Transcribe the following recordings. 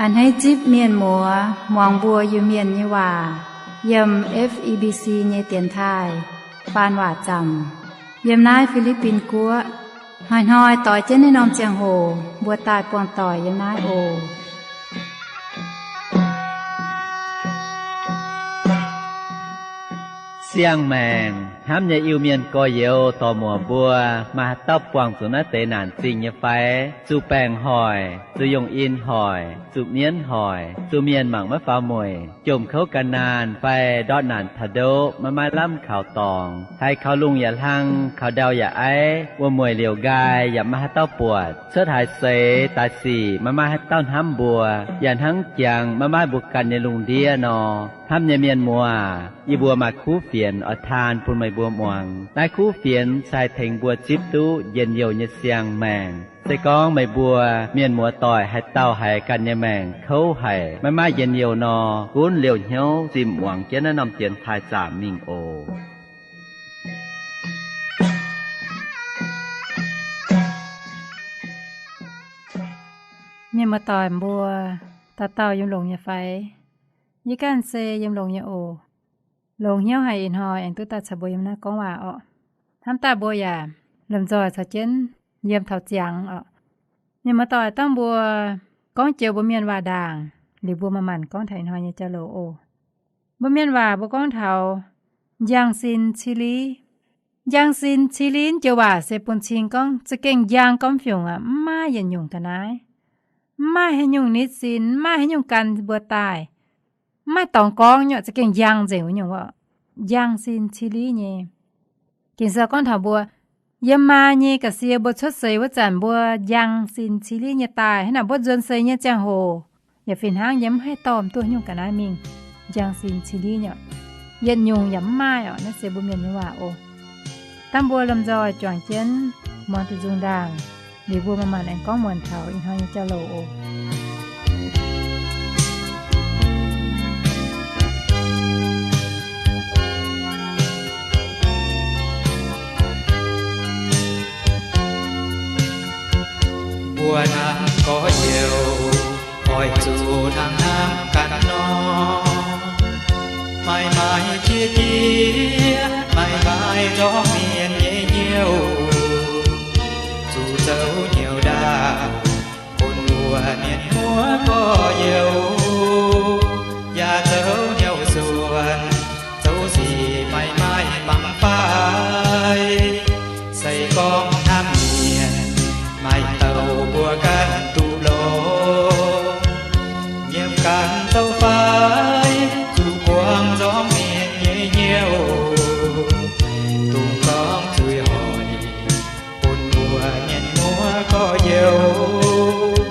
A'hneiv zipv mienh muoz muangx mbuo Iu-Mienh nyei waac yiem F E B C nyei dienx taaih faan waac zaamc yiem naaiv Fi^li^bin Guoqv. Hnoi-hnoi doix jienv naaiv norm ziangh hoc mbuo daaih buangh doic yiem naaiv oc. Siang-maengc hnamv nyei Iu-Mienh gorx-youz dorc-muoc mbuo, maaih haaix dauh buangh zuqc naaiv deix naanc zingh nyei fai? Zuqc baengc hoic, zuqc yongh in hoic, zuqc mienv hoic, zuqc mienh mangc maiv faaux mueic, jomc kouv gan naanh fai ndortv naanc taux ndoqv maiv maaih lamh kaux dorngx, haiz kaux lungh yaac hlang, kaux ndau yaac aiv, wuom-mueic liouc nqaai yaac maiv maaih haaix dauh buatc, cuotv haaix seix daaih sic maiv maaih haaix dauh hnamv mbuo, yaac hnangv jangx maiv maaih mbuo ganh nyei lungh ndiev nor. Hnamv nyei mienh muoz, yie mbuo maaih kuv fienx oix taan bun meih mbuo muangx. Naaiv kuv fienx se haih tengx mbuo zipv duqv njien-youh nyei siang-maengc. Se gorngv meih mbuo mienh muoz-doic haaix dauh haiz ganh nyei maengc kouv haic, maiv maaih njien-youh nor, gunv liouh hnyouv zimh muangx jienv naaiv norm dienx taaih zaamc mingh oc. Mienh muoz-doic mbuo, dauh dauh yiem longx nyei fai? Yie ganh se yiem longx nyei oc. Longx hnyouv haic ih hnoi aengx duqv daaih caux mbuo yiem naaiv gorngv waac orqc. Hnamv daaih mbuo yaac lomh nzoih caux jienv yiem taux ziangx orqc. Mienh muoz-doic, dangh mbuo gorngv joux mbuo mienh waac ndaangc liuz, mbuo manc-manc gorngv taux ih hnoi nyei jauv-louc oc. Mbuo mienh waac mbuo gorngv taux njang sin cili. Njang sin cili joux waac se bun cing gorngv za'gengh njang gormx fiungc aqv, mv maaih yietc nyungc ga'naaiv, mv maaih haaix nyungc nitv sin, mv maaih haaix nyungc gan mbuo daaih, mv maaih dorngx gorngv nyei, za'gengh njang nzengc wuov nyungc orqc. Njang sin cili nyei. Ging-Sou gorngv taux mbuo yiem maa nyei ga'sie mbuo cuotv seix wuov zanc mbuo njang sin cili nyei daaih. Hnangv naaic mbuo nzuonx seix nyei ziangh hoc yaac fih hnangv nyei, mv haih dorh duqv nyungc ga'naaiv mingh, njang sin cili nyei, yietc nyungc yaac mv maaih orqc. Naaiv se mbuo mienh nyei waac oc. Dangh mbuo lomh nzoih juangc jienv muangx duqv nzung ndaangc, liuz mbuo manc-manc aengx gorngv muonc taux ih hnoi nyei jauv-louc oc. Mbuo naaiv gorx-youz oix zuqc hnangv naaiv ganh nor, maaih maaih jiex jiex, maaih maaih nzorng mienh nyei hnyouv, zuqc zoux hnyouv ndaauv bun mbuo mienh muoz gorx-youz, yaac zoux hnyouv suonc, zoux sic maaih maaih mangc fai. Se gorngv hnamv mienh, maaih dauh mbuo ganh duqv longx, nyiemc ganh zoux fai, zuqc buangh nzorng mienh nyei hnyouv, dongh gorngv zuiz hoic bun mbuo mienh muoz gorx-youz,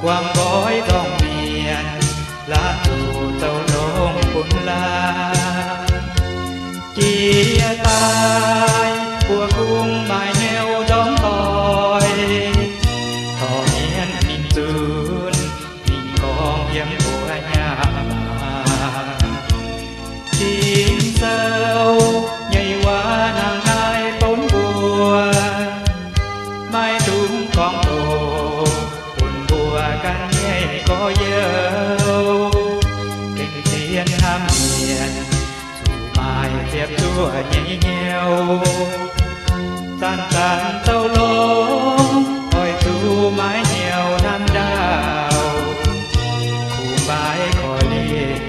guangc nqoi nzorng mienh, laanh zuqc zoux longx bun laanh. Jiex daaih mbuo kungx maaih hnyouv nzorng doic, dorh mienh mingh zunc, mingh gorngv yiem mbuo nyei maah. Ging-Sou nyei waac hnangv naaiv donv mbuo, maiv dungx gorngv doqc bun mbuo ganh nyei gorx-youz, gengh zien hnamv mienh, zuqc maaih ziepc zuoqv nyei hnyouv. Zanc-zanc zoux longx oix zuqc maaih hnyouv hnamv ndaauv, kuh mbaaix korv-lienh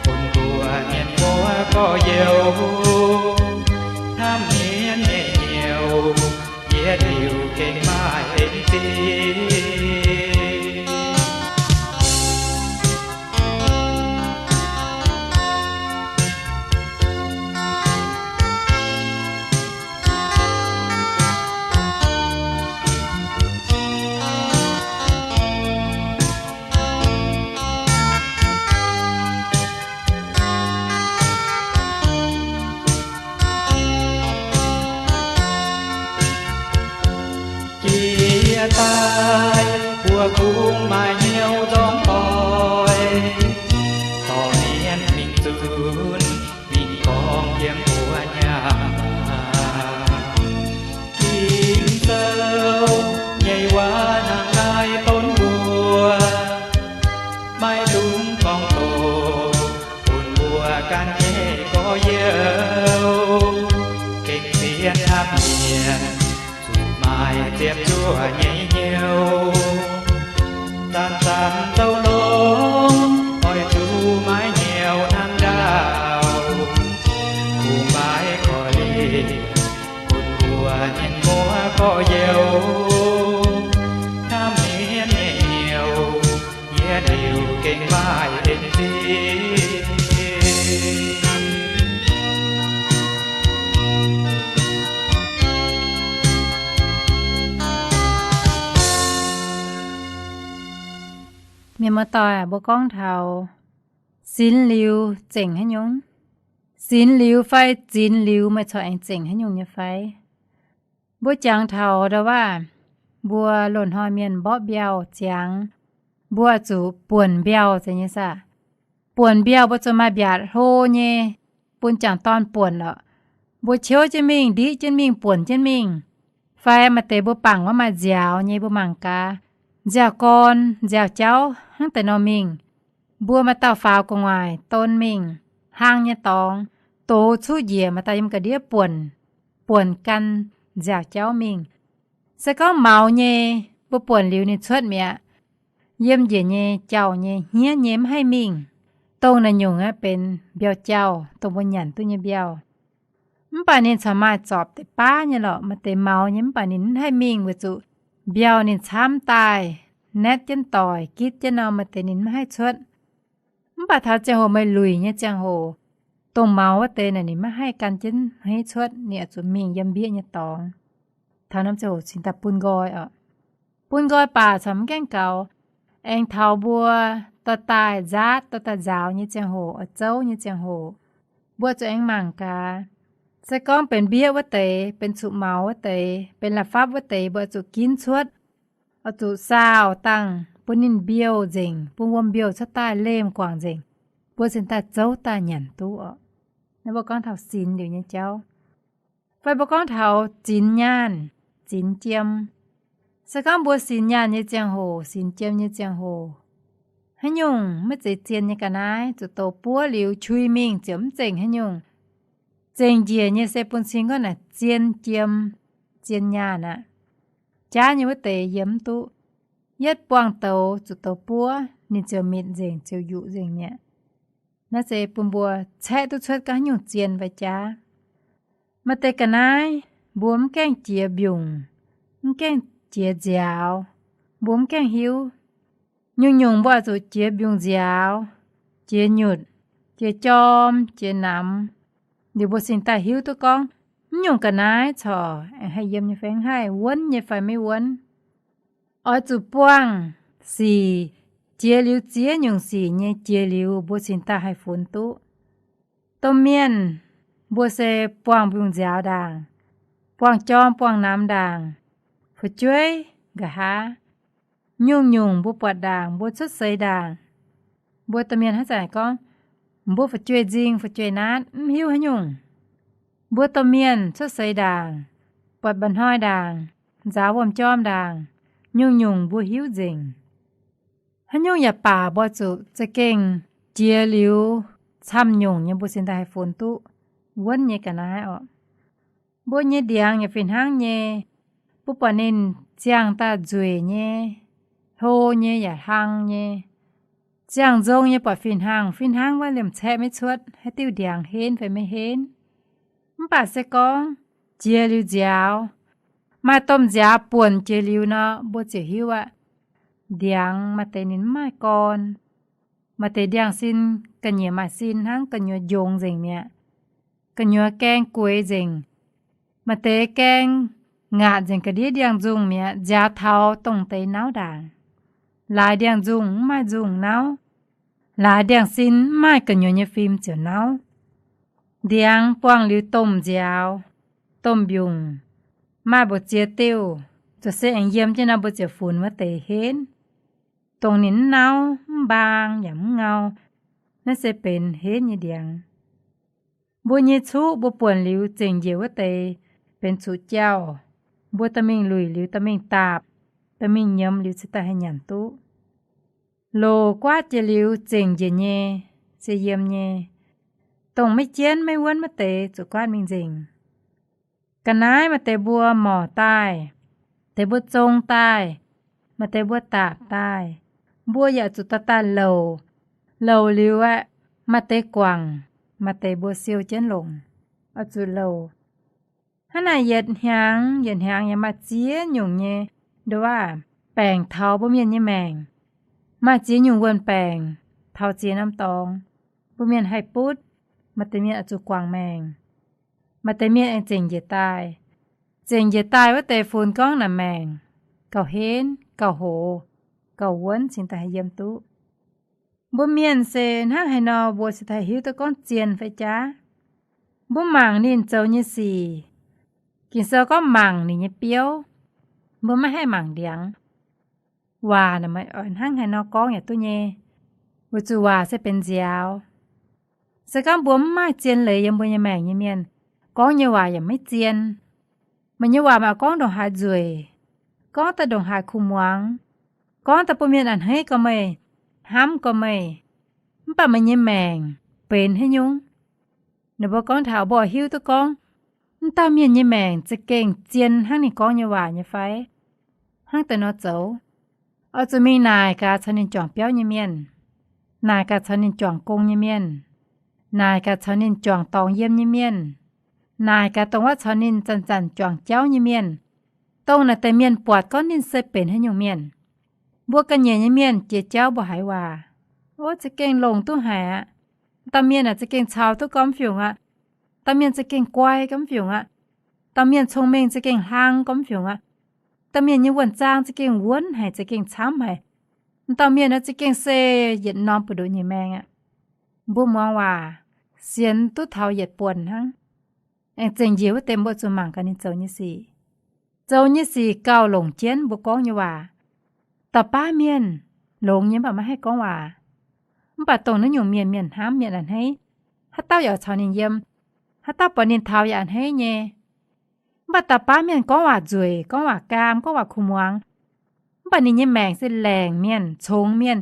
bun mbuo mienh muoz gorx-youz. Hnamv mienh nyei hnyouv yietc liuz gengh maaih en zingh. Jiex daaih mbuo kungx maaih hnyouv nzorng doic, dorh mienh mingh zunc, mingh gorngv yiem mbuo nyei maah. Ging-Sou nyei waac hnangv naaiv donv mbuo, Ziepc zuoqv nyei hnyouv, zanc-zanc douh longx, oix zuqc maiv hnyouv hnangv ndaauv. Kungx maiv korv-lienh, bun mbuo ninh muoz gorx-youz, hnamv mienv nyei hnyouv, yietv liuz gengh maaih en zin. Mienh muoz-doic, mbuo gorngv taux sinx liuz zengc haaix nyungc? Sinx liuz fai zinx liuz meih corc aengx zengc haaix nyungc nyei fai? Mbuo jangx taux ndau-waav, mbuo loz-hnoi mienh mborqv mbiauh ziangx, mbuo zuqc buonc mbiauh zeiz nyei saah. Buonc mbiauh mbuo zuqc maaih mbiaatc hlo nyei bun jangc dorn buonc lorqc. Mbuo ciouv jienv mingh, ndiqv jienv mingh, buonc jienv mingh. Fai maaih deix mbuo bangc wuov maaih nziaaux nyei, mbuo mangc gaax, nziaaux-gorn, nziaaux-jauv hnangv deix nor mingh. Mbuo maaih dauh faaux gu'nguaaic don mingh, hlang nyei dorngx, doz cuqv njiec maaih dauh yiem ga'ndiev buonc, buonc gan nziaaux-jauv mingh. Se gorngv maux nyei, mbuo buonc liuz ninh cuotv mi'aqv. Yiem njiec nyei, jauh nyei, hniev nyei, mv haih mingh. Dongh naaiv nyungc aeqv, benx mbiauh jauh, dongh mbuo nyanc duqv nyei mbiauh. Mv baac ninh corc maaih zorpc deix baav nyei lorqc. Maaih deix maux nyei mv baac ninh mv haih mingh weic zuqc mbiauh ninh camv daaih, naetv jienv doic, gitv jienv nor, maaih deix ninh mv haih cuotv. Mv baac taux ziangh hoc meih luic nyei ziangh hoc, dongh maux wuov deix naaic ninh maiv haih gan jienv hmeiv cuotv, ninh oix zuqc mingh yiem mbieqv nyei dorngx. Taux norm ziangh hoc cingx daaih bun nqoi oc. Bun nqoi baac corc mv gaengh gaux. Aengx taux mbuo dorh daaih nzaatv, dorh daaih nzaaux nyei ziangh hoc, oix zouv nyei ziangh hoc, mbuo zuqc aengx mangc gaax. Se gorngv benx mbieqv wuov deix, benx cuqv maux wuov deix, benx la'fapv wuov deix, mbuo oix zuqc ginv cuotv, oix zuqc saauh dangh bun ninh mbiouh nzengc, bun wuom mbiouh cuotv daaih, lemh guangc nzengc, mbuo cingx daaih zouv daaih nyanc duqv oc. Naaiv mbuo gorngv taux sinx liuz nyei jauv. Fai mbuo gorngv taux zinx nyaanh, zinx jiem. Se gorngv mbuo sinx nyaanh nyei ziangh hoc, sinx jiem nyei ziangh hoc, haaix nyungc maiv zeiz zien nyei ga'naaiv zuqc douz buov liuz qui mingh ziouc mv zengc haaix nyungc. Zengc njiec nyei se bun cing gorngv naaic zien jiem, zien nyaanh aqv. Jaav nyei wuov deix yiem mv duqv. Yietv buangh douz zuqc douz buov, ninh ziouc mitc nzengc, ziouc yuqc nzengc mi'aqv. Naaiv se bun mbuo caeqv duqv cuotv gorngv haaix nyungc zien fai jaav. Maaih deix ga'naaiv mbuo mv gaengh jiex mbiungc, mv gaengh jiex nziaaux, mbuo mv gaengh hiuv. Nyungc-nyungc mbuo oix zuqc jiex mbiungc-nziaaux, jiex nyutc, jiex jorm, jiex namx, liuz mbuo cingx daaih hiuv duqv gorngv, mv nyungc ga'naaiv corc aengx haih yiem nyei fai mv haih, wuonv nyei fai maiv wuonv. Oix zuqc buangh sic, jiex liuz ziex nyungc sic nyei jiex liuz, mbuo cingx daaih haih funx duqv. Domh mienh mbuo se buangh mbiungc-nziaaux ndaangc, buangh jorm buangh namx ndaangc, fu'jueiv, nqa'haav, nyungc-nyungc mbuo buatc ndaangc, mbuo cuotv seix ndaangc. Mbuo domh mienh hnangv zanc gorngv, mbuo fu'jueiv-nzingh fu'jueiv-naatv mv hiuv haaix nyungc. Mbuo domh mienh cuotv seix ndaangc, buatc mba'hnoi ndaangc, nzaaux wuom-jorm ndaangc, nyungc-nyungc mbuo hiuv nzengc. Haaix nyungc yaac baac mbuo zuqc za'gengh jiex liuz camv nyungc nyei mbuo cingx daaih haih funx duqv wuonv nyei ga'naaiv oc. Mbuo nyei ndiangx yaac fih hnangv nyei. Mbuo buatc ninh ziangh daaih nzueic nyei, hlo nyei yaac hlang nyei. Ziangh nzong nyei buatc fih hnangv, fih hnangv wuov liemh caeqv maiv cuotv haaix diuh ndiangx henv fai maiv henv. Mv baac se gorngv jiex liuz nziaaux, maaih domh nziaaux buonc jiex liuz nor, mbuo ziouc hiuv aqv. Ndiangx maaih deix ninh mv maaih gorn. Maaih deix ndiangx-sin ga'nyiec maaih sin hnangv gu'nyuoz njongx nzengc mi'aqv. Gu'nyuoz gaeng gueix nzengc. Maaih deix gaeng ngaatc nzengc ga'ndiev ndiangx-nzungh mi'aqv, nziaaux taux dongh deix nauv ndaangc. Laaix ndiangx-nzungh mv maaih nzungh nauv. Laaix ndiangx-sin mv maaih gu'nyuoz nyei fim ziouc nauv. Ndiangx buangh liuz domh nziaaux, domh mbiungc, maaih mbu'ziex diuh, ziouc se aengx yiem jienv nor mbuo ziouc funx wuov deix henv. Dongh ninh mv nauv, mv mbaang yaac mv ngau, naaiv se benx henv nyei ndiangx. Mbuo nyei cuqv mbuo buonc liuz zengc njiec wuov deix benx cuqv-jauh. Mbuo dorh mingh luic liuz dorh mingh daapc, dorh mingh nyiemz liuz cingx daaih haih nyanc duqv. Loc guaatv jiex liuz zengc njiec nyei, se yiem nyei. Dongh maiv jienv maiv wuonv wuov deix zuqc guaatv mingh nzengc. Ga'naaiv maaih deix mbuo morc daaih, deix mbuo zong daaih, maaih deix mbuo daapc daaih. Mbuo yaac zuqc daaih daaih louc. Louc liuz aeqv, maaih deix guangc, maaih deix mbuo siou jienv longc. Oix zuqc louc. Hnangv naaic yietc hnyangx yietc hnyangx yaac maaih ziex nyungc nyei, nduov waac, baengc taux mbuo mienh nyei maengc. Maaih ziex nyungc wuon-baengc taux ziex norm dorngx, mbuo mienh haih butv. Maaih deix mienh oix zuqc guangc maengc. Maaih deix mienh aengx zengc njiec daaih. Zengc njiec daaih wuov deix funx gorngv naaic maengc gauh henv, gauh hoz, gauh wuonv cingx daaih haih yiem duqv. Mbuo mienh se hnangv haaix nor mbuo cingx daaih hiuv duqv gorngv zien fai jaav? Mbuo mangc ninh zoux nyei sic. Ging-Sou gorngv mangc ninh nyei biouv. Mbuo maiv haih mangc ndiangx. Waac naaic hnangv haaix nor gorngv yaac duqv nyei, weic zuqc waac se benx nziaaux. Se gorngv mbuo mv maaih zien leiz yiem mbuo nyei maengc nyei mienh, gorngv nyei waac yaac maiv zien. Meih nyei waac maaih gorngv ndongc haaix nzueic, gorngv daaih ndongc haaix kuh muangx, gorngv daaih bun mienh a'hneiv gorx meih, hnamv gorx meih, mv baac meih nyei maengc benx haaix nyungc? Ninh mbuo gorngv taux mbuo hiuv duqv gorngv, mv dauh mienh nyei maengc za'gengh zien hnangv ninh gorngv nyei waac nyei fai? Hnangv deix nor zoux, oix zuqc mingh naaic gaax caux ninh juangc biauv nyei mienh, naaic gaax caux ninh juangc gong nyei mienh, naaic gaax caux ninh juangc dorngx yiem nyei mienh, naaic gaax dongh wuov caux ninh zanc-zanc juangc jauv nyei mienh. Dongh naaic deix mienh buatc gorngv ninh se benx haaix nyungc mienh. Mbuo ga'nyiec nyei mienh jiex jauv mbuo haiz waac, o, za'gengh longx duqv haic aqv. Dauh mienh aeqv, za'gengh cau duqv gormx fiungc aqv. Dauh mienh za'gengh guai gormx fiungc aqv. Dauh mienh cong-mengh za'gengh hlang gormx fiungc aqv. Dauh mienh nyei wuonh zaang za'gengh wuonv haic, za'gengh camv haic. Dauh mienh aeqv, za'gengh se yietc norm buoz-ndoqv nyei maengh aqv. Mbuo muangx waac sienx duqv taux yietc buonc hnangv. Aengx zengc njiec wuov deix mbuo zuqc mangc gaax ninh zoux nyei sic. Zoux nyei sic gauh longc jienv mbuo gorngv nyei waac. Dauh baav mienh longx nyei mv baac maiv haih gorngv waac. Mv baac dongh naaiv nyungc mienh, mienh hnamv, mienh a'hneiv, haaix dauh yaac caux ninh yiem, haaix dauh buatc ninh taux yaac a'hneiv nyei. Mv baac dauh baav mienh gorngv waac nzueic, gorngv waac gaam, gorngv waac kuh muangx, mv baac ninh nyei maengc se laengc mienh, congx mienh,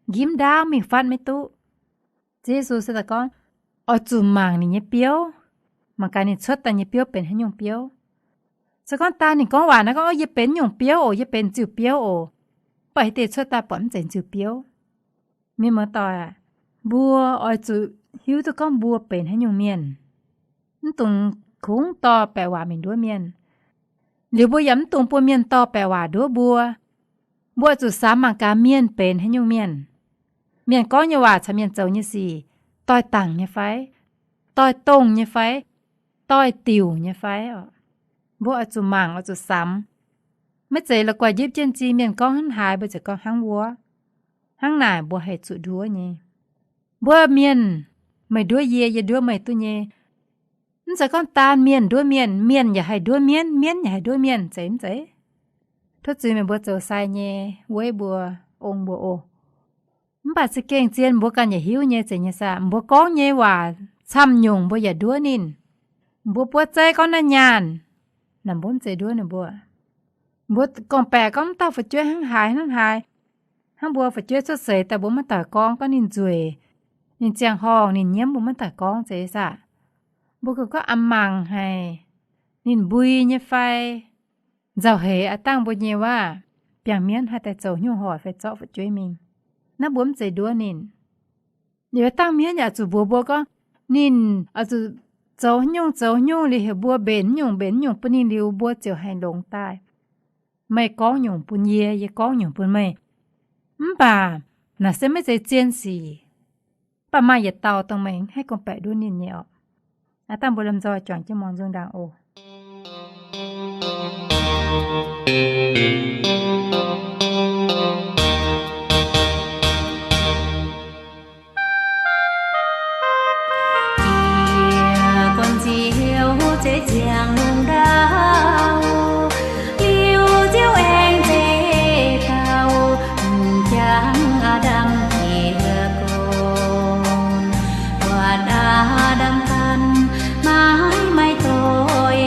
nqimv ndaauv mingh fatv maiv duqv. Ziouv Yesu se daaih gorngv, oix zuqc mangc ninh nyei biouv, mangc gaax ninh cuotv daaih nyei biouv benx haaix nyungc biouv. Se gorngv daan ninh gorngv waac naaiv gorngv, yie benx nyungc biouv oc, yie benx ziuh biouv oc, mv baac hiuv deix cuotv daaih buatc mv zeiz ziuh biouv. Mienh muoz-doic aac, mbuo oix zuqc hiuv duqv gorngv mbuo benx haaix nyungc mienh. Mv dungx kungx dorh baeqc waac mingh nduov mienh. Liuz mbuo yaac mv dungx bun mienh dorh baeqc waac nduov mbuo. Mbuo oix zuqc samx mangc gaax mienh benx haaix nyungc mienh. Mienh gorngv nyei waac caux mienh zoux nyei sic doix-dangc nyei fai, doix-dongh nyei fai, doix-diuc nyei fai. Mbuo oix zuqc mangc, oix zuqc samx. Maiv zeiz la'guaih njipv jienv zingh mienh gorngv hnangv haaix mbuo ziouc gorngv hnangv wuov. Hnangv naaic mbuo haih zuqc nduov nyei. Mbuo mienh, meih nduov yie, yie nduov meih duqv nyei. Mv zeiz gorngv daan mienh nduov mienh, mienh yaac haih nduov mienv, mienv yaac haih nduov mienh, zeiz mv zeiz? Tov zuiz meih mbuo zoux sai nyei weiv mbuo, ong mbuo oc. Mv baac za'gengh zien mbuo ganh yaac hiuv nyei zeiz nyei saah, mbuo gorngv nyei waac camv nyungc mbuo yaac nduov ninh. Mbuo buov zeiv gorngv naaiv nyaanh, naaic mbuo mv zeiz nduov ninh mbuo. Mbuo gorngv-baeqc gorngv mv dauh fu'jueiv hnangv haaix hnangv haaix, hnangv mbuo fu'jueiv cuotv seix daaih mbuo maiv daaih gorngv, gorngv ninh nzueic, ninh ziangh horngh, ninh nyiemv, mbuo maiv daaih gorngv zeiz saah. Mbuo kungx gorngv a'mangc haic, ninh mbui nyei fai, nzauh heix a'dangh mbuo nyei waac, biangh mienv haih daaih zoux hnyouv hoic fai zorqv fu'jueiv mingh. Naaiv mbuo mv zeiz nduov ninh. Liuz a'dangh mienv yaac zuqc mbuox mbuo gorngv, ninh oix zuqc zoux haaix nyungc zoux haaix nyungc liuz heuc mbuo mbenc haaix nyungc mbenc haaix nyungc bun ninh liuz mbuo ziouc haih longx daaih. Meih gorngv nyungc bun yie, yie gorngv nyungc bun meih. Mv baac naaic se maiv zeiz zien sic. Mv baac maaih yietc dauh dongh meih mv haih gorngv-baeqc nduov ninh nyei oc. Aav dangh mbuo lomh nzoih juangc jienv muangx nzung ndaangc oc. Yie guanh nziouv zeiv ziangh lungh ndau, liuz Ziouv aengx zeiv dauh m'jangc Aa^ndam jiez gorn. Buatc Aa^ndam ganh maiv maaih doix,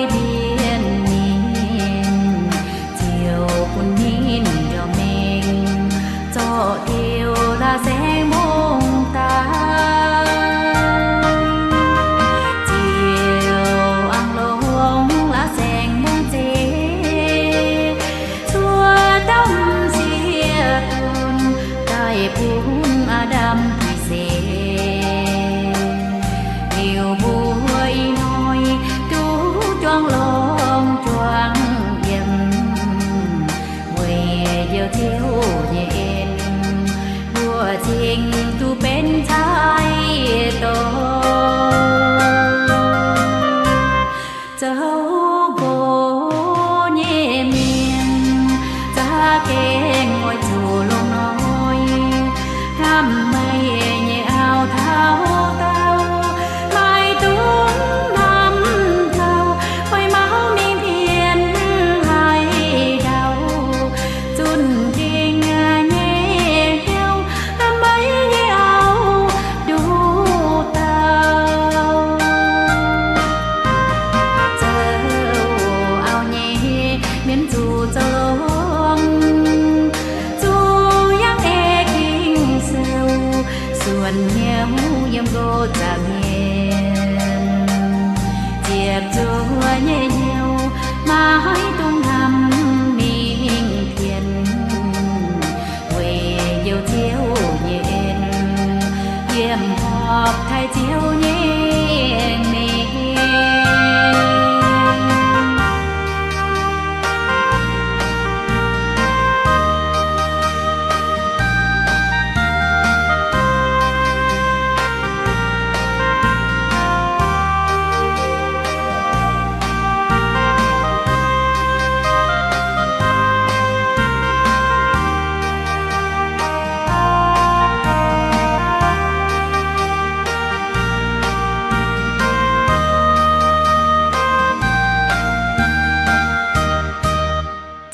nqox zaangc mienh, ziepc zuoqv nyei hnyouv maiv dungx hnamv mingh pien, weic njoux Ziouv nyei en, yiem horpc taaih Ziouv nyei mengh.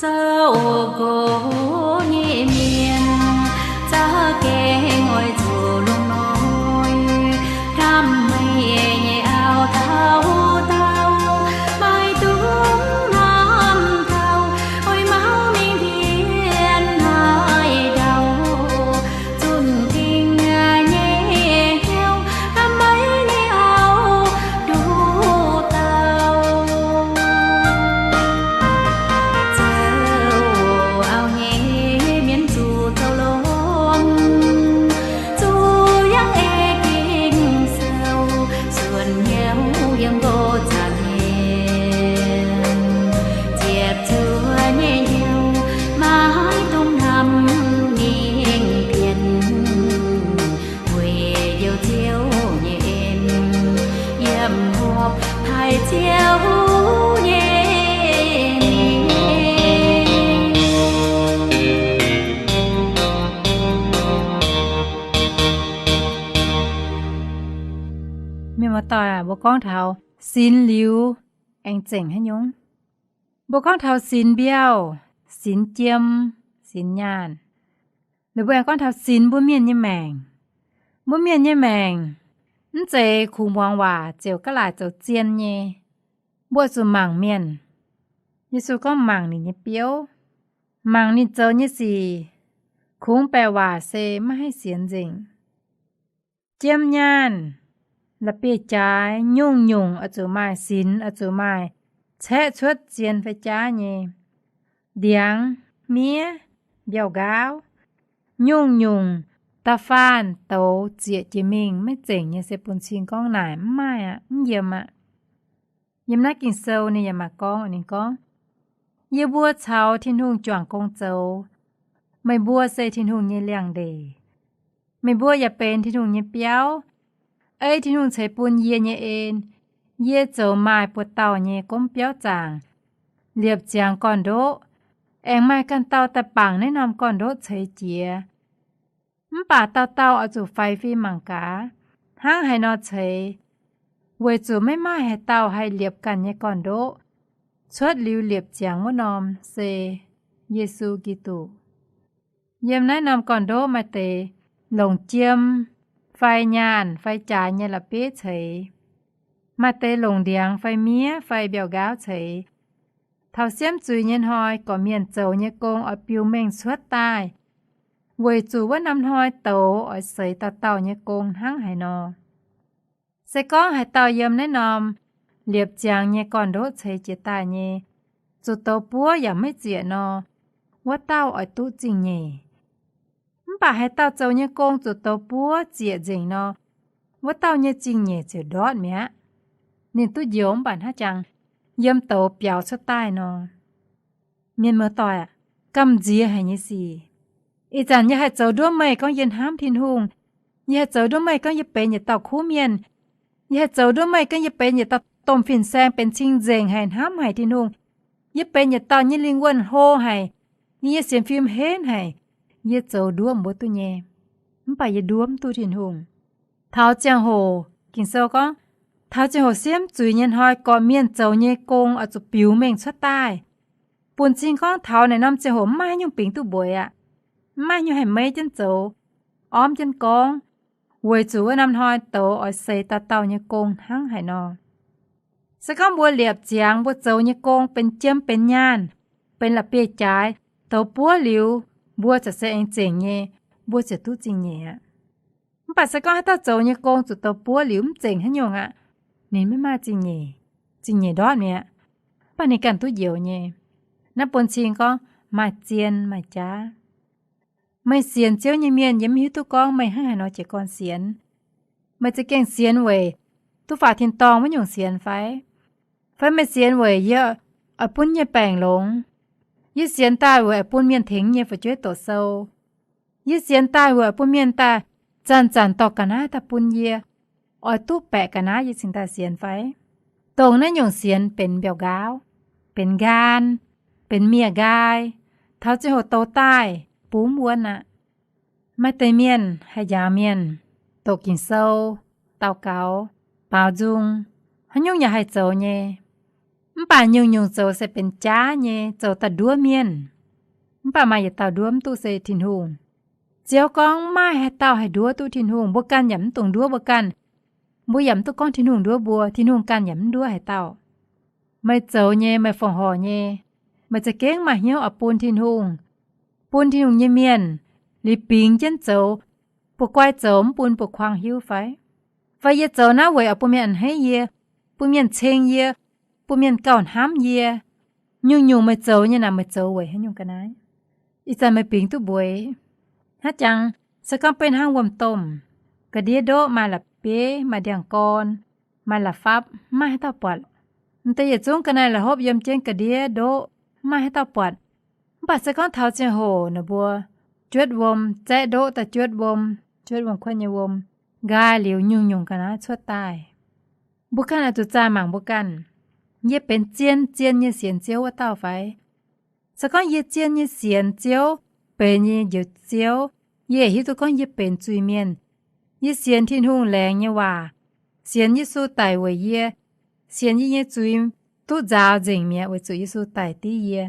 Zaux oc gox nyei mienh, za'gengh oix zuqc longc hnoi hnamv meih nyei auv dauh dauh, maiv dungx hnamv taux oix mauv mingh pien haaix ndau. Zunh dingh nyei hnyouv hnamv meih nyei auv nduqc dauh. Zoux auv nyei mienh zuqc zoux longx, zuqc yangh ei Ging-Sou, suonc hnyouv yiem nqox zaangc mienh, ziepc zuoqv nyei hnyouv maiv dungx hnamv mingh pien, weic njoux Ziouv nyei en, yiem horpc taaih Ziouv nyei mengh. Mienh muoz-doic aac, mbuo gorngv taux sinx liuz aengx zengc haaix nyungc? Mbuo gorngv taux sinx mbiauh, sinx jiem, sinx nyaanh. Liuz mbuo aengx gorngv taux sinx mbuo mienh nyei maengc. Mbuo mienh nyei maengc mv zeiz kungx muangx waac ziouc gaav laaic zoux zien nyei. Mbuo zuqc mangc mienh. Yesu gorngv mangc ninh nyei biouv, mangc ninh zoux nyei sic, kungx baeqc waac se maiv haih sienx nzengc. Jiem nyaanh, la'bieiv-jaaix, nyungc-nyungc oix zuqc maaih sinx, oix zuqc maaih caeqv cuotv zien fai jaav nyei. Ndiangx, miev, mbiauh nqaauv, nyungc-nyungc da'faanh douz zieqc jiex mingh maiv zengc nyei se bun cing gorngv naaic mv maaih aqv, mv yiem aqv. Yiem naaiv Ging-Sou ninh yaac maaih gorngv, ninh gorngv, Yie mbuo caux Tin-Hungh juangc gong zoux. Meih mbuo se Tin-Hungh nyei liangx-ndeic. Meih mbuo yaac benx Tin-Hungh nyei biauv. Ei Tin-Hungh ceix bun yie nyei en, yie zoux maaih buoz-dauh nyei gomv biauv zaangc, liepc ziangx gorn-ndoqv, aengx maaih ganh dauh daaih bangc naaiv norm gorn-ndoqv ceix jiez. Mv baac dauh dauh oix zuqc faix fim mangc gaax, hnangv haaix nor ceix, weic zuqc maiv maaih haaix dauh haih liepc ganh nyei gorn-ndoqv. Cuotv liuz liepc ziangx wuov norm se Yesu Giduc. Yiem naaiv norm gorn-ndoqv maaih deix longc jiem fai nyaanh fai jaaix nyei la'bieiv ceix. Maaih deix longc ndiangx fai miev fai mbiauh nqaauv ceix. Taux siemv zuiz nyei hnoi gorqv-mienh zoux nyei gong oix biux mengh cuotv daaih, weic zuqc wuov norm hnoi douz oix seix dauh dauh nyei gong hnangv haaix nor. Se gorngv haaix dauh yiem naaiv norm liepc ziangx nyei gorn-ndoqv ceix jiez daaih nyei, zuqc douz buov yaac maiv zieqc nor, wuov dauh oix duqv zingh nyeic. Mv baac haaix dauh zoux nyei gong zuqc douz buov zieqc nzengc nor, wuov dauh nyei zingh nyeic ziouc ndortv mi'aqv. Ninh duqv njoux mv baac hnangv jangx yiem douz biaux cuotv daaih nor. Mienh muoz-doic aac, gamh nziex haic nyei sic. Ih zanc yie haih zoux nduov meih gorngv yie hnamv Tin-Hungh. Yie haih zoux nduov meih gorngv yie benx yietc dauh kuv mienh. Yie haih zoux nduov meih gorngv yie benx yietc dauh domh fin-saeng benx cing-nzengc haic, hnamv haic Tin-Hungh. Yie benx yietc dauh nyei lingh wuonh hlo haic. Yie nyei sienx fim henv haic. Yie zoux nduov mbuo duqv nyei. Mv baac yie nduov mv duqv Tin-Hungh. Taux ziangh hoc, Ging-Sou gorngv, taux ziangh hoc siemv zuiz nyei hnoi gorqv-mienh zoux nyei gong oix zuqc biux mengh cuotv daaih. Bun cing gorngv taux naaic norm ziangh hoc mv maaih haaix nyungc bingx duqv mbueiz aqv. Mv maaih haaix nyungc haih meiv jienv zoux, ormv jienv gorngv, weic zuqc wuov norm hnoi douz oix seix dauh dauh nyei gong hnangv haaix nor. Se gorngv mbuo liepc ziangx mbuo zoux nyei gong benx jiem benx nyaanh, benx la'bieiv-jaaix, douz buov liuz, mbuo ziouc se aengx zengc nyei, mbuo ziouc duqv zingh nyeic aqv. Mv baac se gorngv haaix dauh zoux nyei gong zuqc douz buov liuz mv zengc haaix nyungc aqv, ninh maiv maaih zingh nyeic, zingh nyeic ndortv mi'aqv. Mv baac ninh ganh duqv njoux nyei. Naaiv bun cing gorngv maaih zien maaih jaav. Meih sienx Ziouv nyei mienh yie mv hiuv duqv gorngv meih hnangv haaix nor jiez gorn sienx. Meih za'gengh sienx weic duqv faaux tin-dorngh wuov nyungc sienx fai? Fai meih sienx weic yie oix bun nyei baengc longx? Yie sienx daaih weic oix bun mienh tengx nyei fu'jueiv doqc sou. Yie sienx daaih weic oix bun mienh daaih zanc-zanc dorh ga'naaiv daaih bun yie, oix duqv baeqc ga'naaiv yie cingx daaih sienx fai? Dongh naaiv nyungc sienx benx mbiauh nqaauv, benx nqaam, benx miev nqaai, taux ziangh hoc douz daaih bungx mv wuonv aqv. Maaih deix mienh haih njaaux mienh, doqc Ging-Sou, daux gaux, baaux nzung, haaix nyungc yaac haih zoux nyei. Mv baac nyungc-nyungc zoux se benx jaav nyei, zoux daaih nduov mienh. Mv baac maaih yietc dauh nduov mv duqv se Tin-Hungh. Ziouv gorngv mv maaih haaix dauh haih nduov duqv Tin-Hungh. Mbuo ganh yaac mv dungx nduov mbuo ganh. Mbuo yaac mv duqv gorngv Tin-Hungh nduov mbuo, Tin-Hungh ganh yaac mv nduov haaix dauh. Meih zoux nyei, meih fongc horc nyei, meih za'gengh maaih hnyouv oix bun Tin-Hungh, bun Tin-Hungh nyei mienh liuz bingx jienv zoux, buoz-guai zoux mv bun buoz-kuang hiuv fai? Fai yie zoux naaiv weic oix bun mienh a'hneiv yie, bun mienh ceng yie, bun mienh gauh hnamv yie? Nyungc-nyungc meih zoux nyei naaic, meih zoux weic haaix nyungc ga'naaiv? Ih zanc meih bingx duqv mbueix. Hnangv jangx, se gorngv beiv hnangv wuom-domh, ga'ndiev ndoqv maaih la'bieiv, maaih ndiangx-gorn, maaih la'fapv, mv maaih haaix dauh buatc. M'deix yietc zungv ga'naaiv la'hopv yiem jienv ga'ndiev ndoqv, mv maaih haaix dauh buatc. Mv baac se gorngv taux ziangh hoc ninh mbuo juotv wuom, zaeqv ndoqv daaih juotv wuom, juotv wuom-kuotv nyei wuom, nqaai liuz nyungc-nyungc ga'naaiv cuotv daaih. Mbuo ganh oix zuqc zaah mangc mbuo ganh, yie benx zien-zien nyei sienx Ziouv wuov dauh fai? Se gorngv yie zien nyei sienx Ziouv, benx nyei njoux Ziouv, yie hiuv duqv gorngv yie benx zuiz-mienh. Yie sienx Tin-Hungh laengz nyei waac, sienx Yesu daic weic yie, sienx yie nyei zuiz duqv nzaaux nzengc mi'aqv weic zuqc Yesu daic div yie.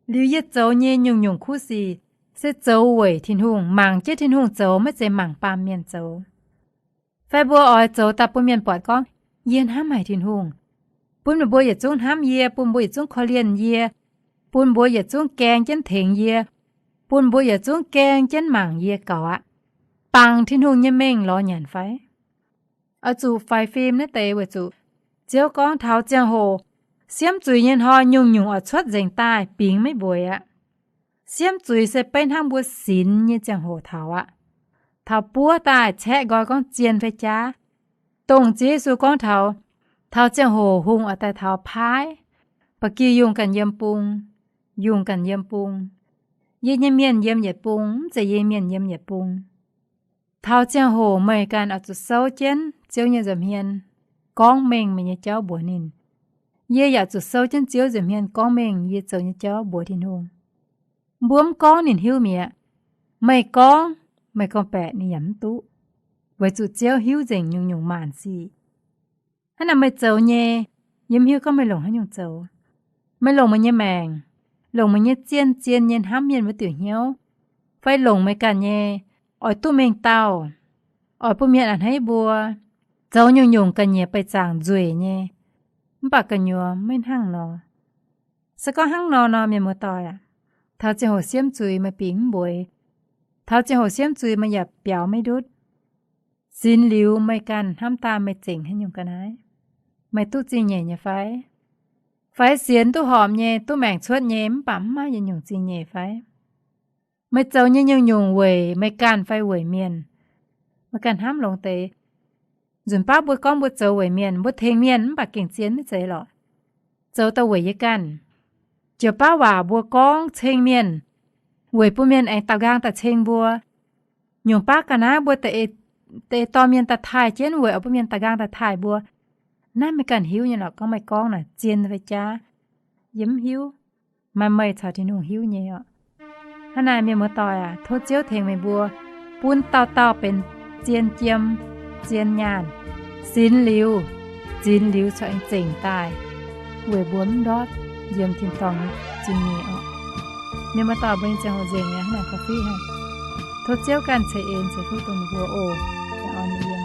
Liuz yie zoux nyei nyungc-nyungc kuv sic se zoux weic Tin-Hungh, mangc jienv Tin-Hungh zoux, maiv zeiz mangc baamh mienh zoux. Fai mbuo oix zoux daaih bun mienh buatc gorngv yie hnamv haic Tin-Hungh, bun ninh mbuo yietc zungv hnamv yie, bun mbuo yietc zungv korv-lienh yie, bun mbuo yietc zungv gaeng jienv tengx yie, bun mbuo yietc zungv gaeng jienv mangc yie gaux aqv. Bangc Tin-Hungh nyei mengh lorz nyanc fai? Oix zuqc faix fim naaiv deix weic zuqc Ziouv gorngv taux ziangh hoc siemv zuiz nyei hnoi nyungc-nyungc oix cuotv nzengc daaih, bingx maiv mbueiz aqv. Siemv zuiz se beiv hnangv mbuo sinx nyei ziangh hoc taux aqv. Taux buov daaih caeqv nqoi gorngv zien fai jaav. Dongh Ziouv Yesu gorngv taux, taux ziangh hoc hungh oix daaih taux paaiv, ba'gi yungh ganh yiem bung, yungh ganh yiem bung. Yie nyei mienh yiem yietc bung, mv zeiz yie mienh yiem yietc bung. Taux ziangh hoc meih ganh oix zuqc souv jienv Ziouv nyei nza'hmien, gorngv mengh meih nyei jauv mbuox ninh. Yie yaac zuqc souv jienv Ziouv nza'hmien gorngv mengh yie zoux nyei jauv mbuox Tin-Hungh. Mbuo mv gorngv ninh hiuv mi'aqv. Meih gorngv, meih gorngv-baeqc ninh yaac mv duqv, weic zuqc Ziouv hiuv nzengc nyungc-nyungc maanc sic. Hnangv naaic meih zoux nyei, yie mv hiuv gorngv meih longc haaix nyungc zoux. Meih longc meih nyei maengc, longc meih nyei zien-zien nyei hnamv mienh wuov diuc hnyouv, fai longc meih ganh nyei oix duqv mengh dauh, oix bun mienh a'hneiv mbuo, zoux nyungc-nyungc ga'nyiec beih zaangc nzueic nyei, mv baac gu'nyuoz maiv hnangv nor. Se gorngv hnangv nor nor, mienh muoz-doic aac, taux ziangh hoc siemv zuiz meih bingx mv mbueiz. Taux ziangh hoc siemv zuiz meih yaac biaux maiv ndutv. Sinx liuz meih ganh hnamv daaih meih zengc haaix nyungc ga'naaiv, meih duqv zingh nyeic nyei fai? Fai sienx duqv horpc nyei, duqv maengc cuotv nyei, mv baac mv maaih yietc nyungc zingh nyeic fai? Meih zoux nyei nyungc-nyungc weic meih ganh fai weic mienh? Meih ganh hnamv longx deix. Nzunc baav mbuo gorngv mbuo zoux weic mienh, mbuo tengx mienh mv baac gengh zien maiv zeiz lorqc. Zoux daaih weic yie ganh. Jiouc baav waac mbuo gorngv ceng mienh, weic bun mienh aengx daaux nqaang daaih ceng mbuo. Nyungc baav ga'naaiv mbuo deix dorh mienh daaih taaih jienv weic oix bun mienh daaux nqaang daaih taaih mbuo. Naaiv meih ganh hiuv nyei lorqc, gorngv meih gorngv naaic zien fai jaav, yie mv hiuv. Maaih meih caux Tin-Hungh hiuv nyei oc. Hnangv naaic, mienh muoz-doic aac, tov Ziouv tengx meih mbuo bun dauh dauh benx zien jiem, zien nyaanh, sinx liuz, zinx liuz corc aengx zengc daaih, weic mbuo mv ndortv yiem tin-dorngh zingh nyeic oc. Mienh muoz-doic, mbuo nyei ziangh hoc nzengc mi'aqv, hnangv naaic korv-fiqv hnangv. Tov Ziouv ganh ceix en ceix fuqv bun mbuo oc. Yie orn yiem.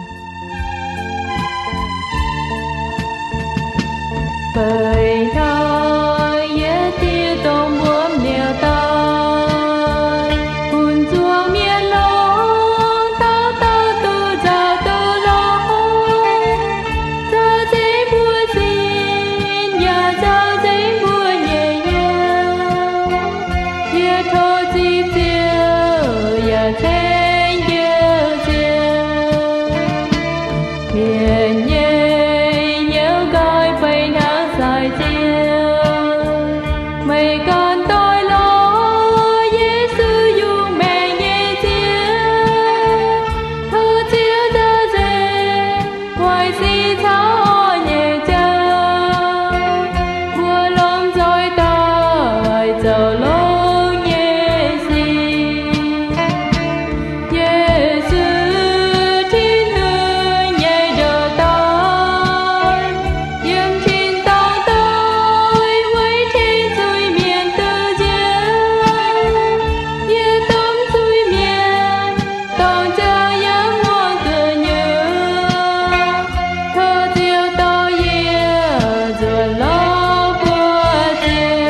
Beic hnoi yie diuh dongh mbuo mbiauz-doic, bun nzuonx mienh longx dauh dauh duqv Mienh nyei hnyouv nqoi feix hnangv sai ziouv, meih ganh doix lorz Yesu yungh maengc nyei Ziouv. Tov Ziouv za'eix nzengc waaic sin caux orqv nyei jauv, mbuo lomh nzoih daaih zoux longx nyei sic. Yesu, Tin-Hungh nyei ndoh dorn, yiem tin-dorngh doix weic tengx zuiz-mienh duqv njoux. Yie domh zuiz-mienh dorngc jauv yiem wuonh gu'nyuoz, tov Ziouv dorh yie nzuonx lorz buoz-ziex.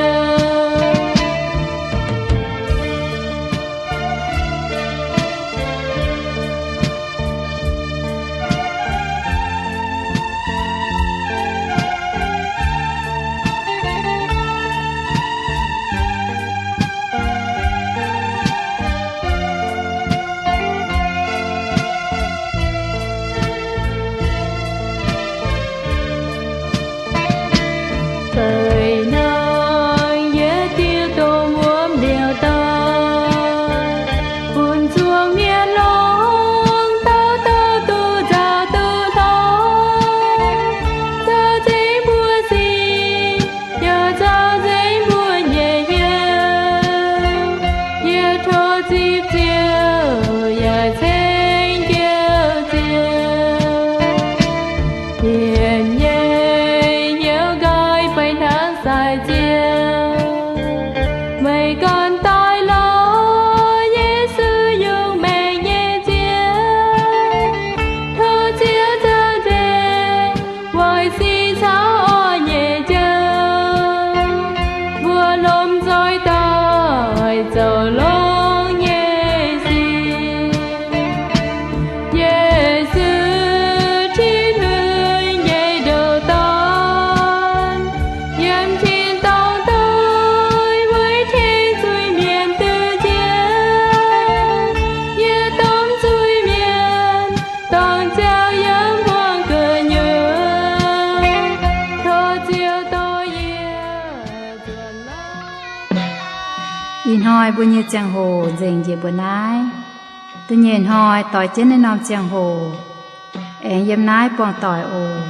Feix norm yietc diuh domh wuom liouh dorn, bun zuangx mienh longx dauh dauh duqv nzauh duqv hnoi, caux nzengc mbuo sic, yaac caux nzengc mbuo nyei hnyouv. Yie tov zipv Ziouv yaac ceng Njoux Ziouv. Mienh nyei hnyouv nqoi feix hnangv sai ziouv, meih ganh doix lorz Yesu yungh maengc nyei Ziouv. Tov Ziouv za'eix nzengc waaic sin caux orqv nyei jauv, mbuo lomh nzoih daaih zoux longx nyei sic. Yesu, Tin-Hungh nyei ndoh dorn, yiem tin-dorngh doix weic tengx zuiz-mienh duqv njoux. Yie domh zuiz-mienh dorngc jauv yiem wuonh gu'nyuoz, tov Ziouv dorh yie nzuonx lorz. Ih hnoi mbuo nyei ziangh hoc nzengc njiec mbuo naaiv. Da'nyeic hnoi doix jienv naaiv norm ziangh hoc, aengx yiem naaiv buangh doic oc.